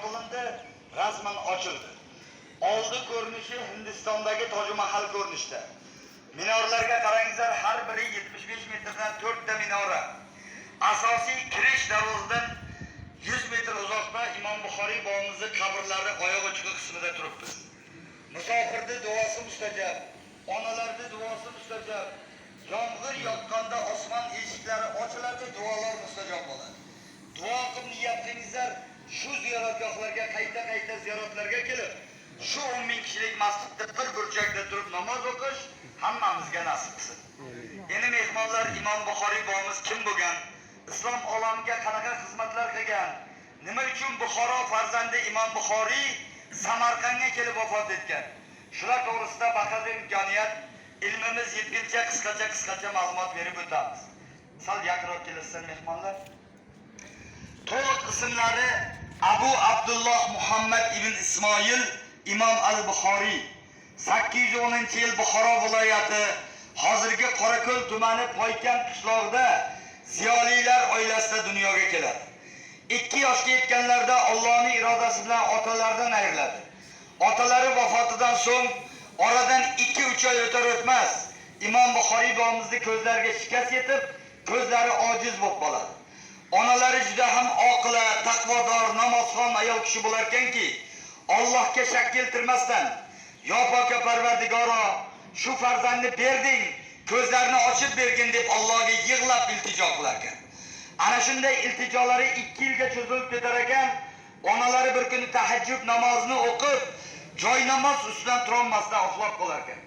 qilindi, rasman ochildi. Oldi ko'rinishi Hindistondagi Toj Mahal ko'rinishda. Minorlarga qarangizlar, har biri 75 metrdan 4 ta minora. Asosiy kirish darvozadan 100 metr uzoqda Imom Buxoriy bobomizni qabrlari oyoq uchi qismida turibmiz. Musofirni duosi mustajab, onalarni duosi mustajab. Yomg'ir yoqqanda osmon eshiklari ochiladi, duolar mustajob bo'ladi. Duo qilib niyat qilingizlar, shu ziyoratgohlarga qayta-qayta ziyoratlarga kelib, shu 10 ming kishilik masjidda bir burchakda turib namoz o'qish hammamizga nasib qilsin. Endi mehmonlar, Imom Buxoriy bobomiz kim bo'lgan? Islom olamiga qanaqa xizmatlar qilgan? Nima uchun Buxoro farzandi Imom Buxoriy Samarqandga kelib vafot etgan? Shular to'g'risida baqadr imkoniyat, ilmimiz yetguncha qisqacha ma'lumot berib o'tamiz. Sal yaqinroq kelasiz, mehmonlar. To'liq ismlari Abu Abdulloh Muhammad ibn Ismoil Imom al-Buxoriy. 810-yil Buxoro viloyati, hozirgi Qorako'l tumani Poykand qishlog'ida ziyolilar oilasida dunyoga keladi. 2 yoshga yetganlarida Allohning irodasi bilan otalaridan ayriladi. Otalari vafotidan so'ng oradan 2-3 oy o'tar o'tmas Imom Buxoriy bobomizni ko'zlariga shikast yetib, ko'zlari ojiz bo'lib qoladi. Onalari juda ham oqila, taqvodor, namozxon ayol kishi bo'lar ekanki, Allohga shak keltirmasdan, "Yo poka Parvardigoro, shu farzandni berding, ko'zlarini ochib bergin", deb Allohga yig'lab iltijo qilar ekan. Ana shunday iltijolari 2 yilga cho'zilib ketar ekan, onalari bir kuni tahajjud namozini o'qib, joy namoz ustidan turolmasdan uxlab qolar ekan.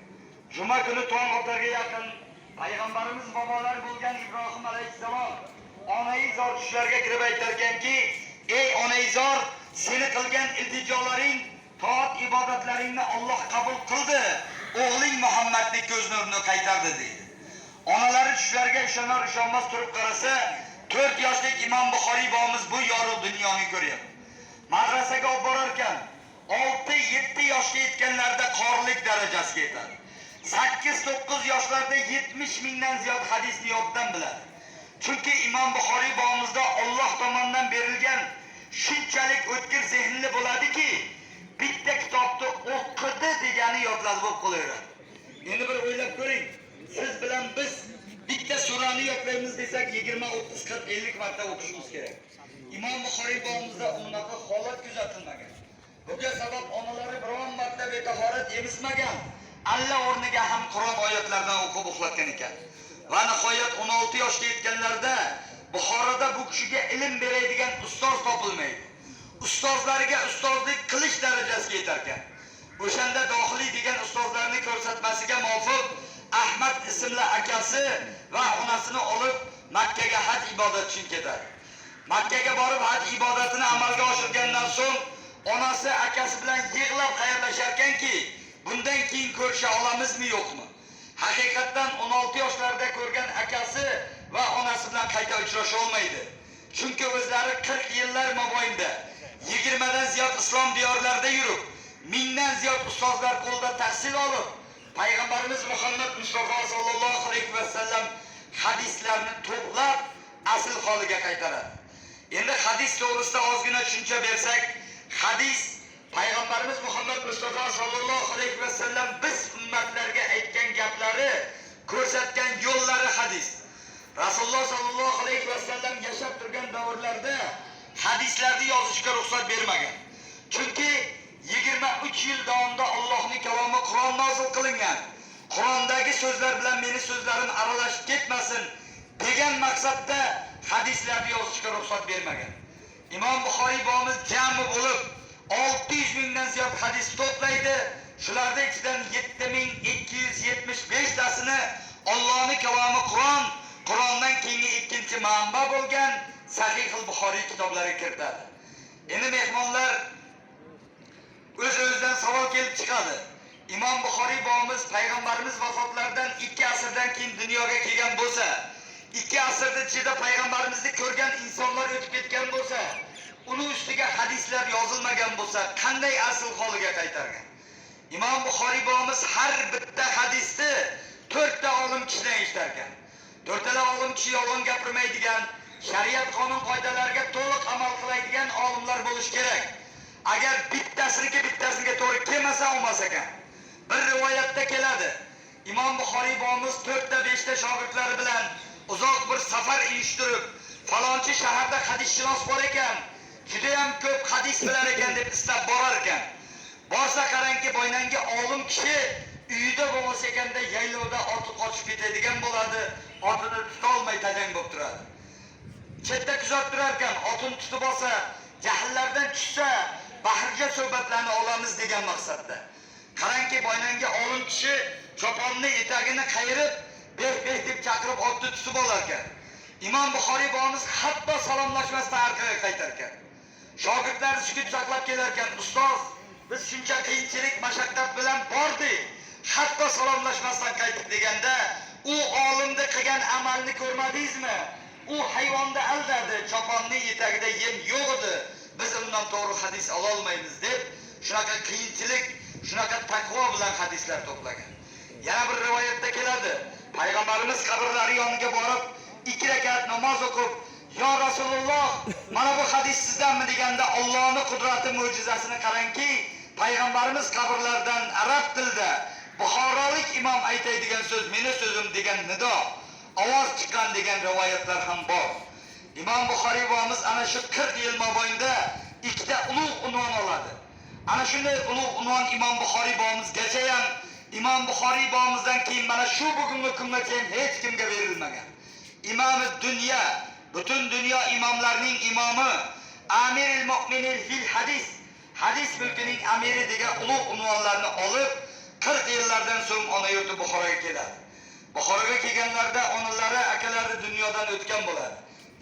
Juma kuni tong otarga yaqin payg'ambarimiz bobolari bo'lgan Ibrohim alayhissalom onaizor tushlariga kirib aytar ekanki, "Ey onaizor, seni qilgan iltijolaring, toat ibodatlaringni Alloh qabul qildi. O'g'ling Muhammadni ko'z nurini qaytardi", deydi. Onalari tushlariga ishonar ishonmas turib qarasa, 4 yoshlik Imom Buxoriy bobomiz bu yorug' dunyoni ko'ryapti. Madrasaga olib borar ekan, 6-7 yoshga yetganlarida qorilik darajasiga yetadi. 8-9 yoshlarda 70 mingdan ziyod hadisni yoddan biladi. Chunki Imom Buxoriy bobomizda Alloh tomonidan berilgan shunchalik o'tkir zehnli bo'ladiki, bitta kitobni o'qidi degani yodlab bo'lib qolaveradi. Endi bir o'ylab ko'ring, siz bilan biz bitta surani yodlaymiz desak 20, 30, 40, 50 marta o'qishimiz kerak. Imom Buxoriy bobomizda unaqa holat kuzatilmagan. Bunga sabab onalari biron marta betahorat emizmagan. Alla o'rniga ham Qur'on oyatlaridan o'qib uxlatgan ekan. Va nihoyat 16 yoshga yetganlarida Buxoroda bu kishiga ilm beradigan ustoz topilmaydi. Ustozlariga ustozlik qilish darajasiga yetar ekan. O'shanda Dohiliy degan ustozlarning ko'rsatmasiga muvofiq Ahmad ismli akasi va onasini olib Makka ga haj ibodati uchun ketadi. Makka ga borib haj ibodatini amalga oshirgandan so'ng onasi akasi bilan yig'lab xayrlashar ekanki, bundan keyin ko'risha olamizmi, yo'qmi? Haqiqatdan 16 yoshlarida ko'rgan akasi va onasi bilan qayta uchrasha olmaydi. Chunki o'zlari 40 yillar mobaynida 20 dan ziyod islom diyorlarida yurib, mingdan ziyod ustozlar qo'lida tahsil olib, payg'ambarimiz Muhammad Mustafa sallallohu alayhi vasallam hadislarni to'plab asl holiga qaytaradi. Endi hadis to'g'risida ozgina tushuncha bersak, hadis payg'ambarimiz Muhammad Mustafa sallallohu alayhi vasallam biz ummatlarga aytgan gaplari, ko'rsatgan yo'llari hadis. Rasululloh sallallohu alayhi vasallam yashab turgan davrlarda hadislarni yozishga ruxsat bermagan. Chunki 23 yil davomida Allohning kalomi Qur'on nozil qilingan. Qur'ondagi so'zlar bilan meni so'zlarim aralashib ketmasin degan maqsadda hadislarni yozishga ruxsat bermagan. Imom Buxoriy bobomiz jami bo'lib 600 mingdan ziyod hadis to'playdi. Shularning ichidan 7275 tasini Allohning kalomi Qur'on, Qur'ondan keyingi ikkinchi manba bo'lgan Sahih Buxoriy kitoblariga kiritadi. Endi mehmonlar, o'z-o'zidan savol kelib chiqadi. Imom Buxoriy bobomiz payg'ambarimiz vafotlaridan 2 asrdan keyin dunyoga kelgan bo'lsa, 2 asrda ichida payg'ambarimizni ko'rgan insonlar o'tib ketgan bo'lsa, uni ustiga hadislar yozilmagan bo'lsa, qanday asl holiga qaytargan? Imom Buxoriy bobomiz har bitta hadisni to'rtta olim kishidan eshitar ekan. To'rttala olim kishi yolg'on gapirmaydigan, shariat qonun qoidalariga to'liq amal qiladigan olimlar bo'lishi kerak. Agar bittasiniki bittasiga to'g'ri kelmasa olmas ekan. Bir rivoyatda keladi. Imom Buxoriy bobomiz 4 ta 5 ta shogirdlari bilan uzoq bir safar uyushtirib, falonchi shaharda hadisshunos bor ekan, juda ham ko'p hadis bilar ekan deb istab borar ekan. Borsa qarangki, boynangi olim kishi uyida bo'lmasa ekanda yaylovda oti qochib ketadigan bo'ladi, otini tutolmay tajang bo'lib turadi. Chetda kuzatib turar ekan, otini tutib olsa, jahllardan tushsa, bahrga suhbatlarni olamiz degan maqsadda. Qarangki, boynangi olim kishi choponni etagini qayirib, beh beh deb chaqirib otni tutib olar ekan. Imom Buxoriy bobomiz hatto salomlashmasdan orqaga qaytar ekan. Shogirdlari sukut saqlab kelar ekan, ustoz, biz shuncha qiyinchilik, mashaqqat bilan bordik, hatto salomlashmasdan qaytdik deganda, u olimni qilgan amalni ko'rmadingizmi? U hayvonni aldadi, choponning etagida yem yo'q edi. Biz undan to'g'ri hadis ola olmaymiz deb, shunaqa qiyinchilik, shunaqa taqvo bilan hadislar to'plagan. Yana bir rivoyatda keladi. Payg'ambarimiz qabrlari yoniga borib, 2 rakat namoz o'qib, "Ya Rasululloh, mana bu hadis sizdanmi?" deganda, Allohning qudrati mo'jizasini qarangki, payg'ambarimiz qabrlaridan arab tilida Buxorolik imom aytadigan so'z meni so'zim degan nido ovoz chiqqan degan rivoyatlar ham bor. Imom Buxoriy bobomiz ana shu 40 yil mobaynida ikkita ulug' unvon oladi. Ana shunday ulug' unvon Imom Buxoriy bobomizgacha ham, Imom Buxoriy bobomizdan keyin mana shu bugungi kungacha ham hech kimga berilmagan. Imomi dunyo, butun dunyo imomlarining imomi, Amiril Mu'minin fil hadis, hadis mulkining amiri degan ulug' unvonlarni olib, 40 yillardan so'ng ona yurti Buxoroga keladi. Buxoroga kelganlarida onalari, akalari dunyodan o'tgan bo'ladi.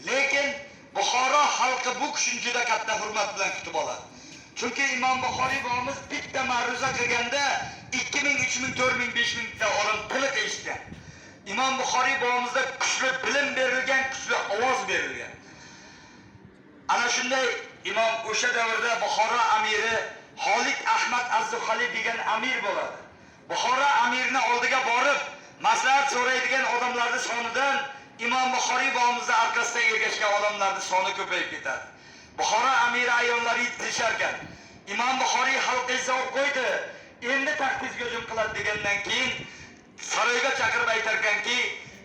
Lekin Buxoro xalqi bu kishini juda katta hurmat bilan kutib oladi. Chunki Imom Buxoriy bobomiz bitta ma'ruza qilganda 2000, 3000, 4000, 5000 ta odam tiliq eshitgan. Imom Buxoriy bobomizda kuchli bilim berilgan, kuchli ovoz berilgan. Ana shunday imom o'sha davrda Buxoro amiri Xolid Ahmad Az-Zuhali degan amir bo'ladi. Buxoro amirini oldiga borib, maslahat so'raydigan odamlarning sonidan Imom Buxoriy bobomizning orqasidan ergashgan odamlarning soni ko'payib ketadi. Buxoro amiri ayollari yetkazishar ekan. Imom Buxoriy xalqqa izoh qo'ydi. Endi taxtingizga hujum qiladi degandan keyin saroyga chaqirib aytarkanki,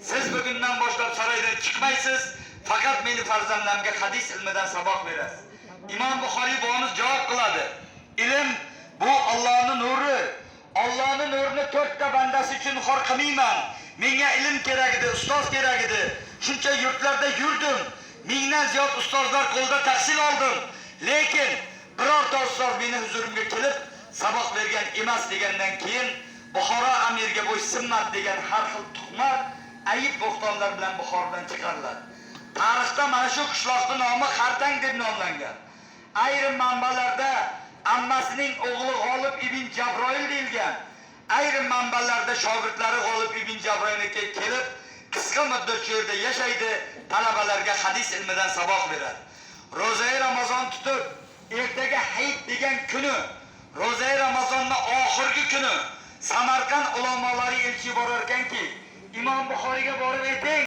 siz bugundan boshlab saroydan chiqmaysiz, faqat meni farzandlarimga hadis ilmidan saboq berasiz. Imom Buxoriy bobomiz javob qiladi. Ilm bu Allohning nuri. Allohning nurini to'rtta bandasi uchun xor qilmayman. Menga ilm kerak edi, ustoz kerak edi. Shuncha yurtlarda yurdim. Mingdan ziyod ustozlar qo'lida tahsil oldim. Lekin birorta ustoz meni huzurimga kelib saboq bergan emas degandan keyin Buxoro amirga bo'ysunmadi degan har xil tuhmat, ayib bo'xtonlar bilan Buxorodan chiqariladi. Tarixda mana shu qishloqning nomi Xartang deb nomlangan. Ayrim manbalarda ammasining o'g'li G'olib ibn Jabroil deyilgan. Ayrim manbalarda shogirdlari G'olib ibn Jabroilga kelib, qisqa muddat shu yerda yashaydi, talabalarga hadis ilmidan saboq beradi. Ro'zai Ramazon tutib, ertaga hayit degan kuni, Ro'zai Ramazonning oxirgi kuni Samarqand ulamolari elchi borar ekanki, Imom Buxoriyga borib ayting.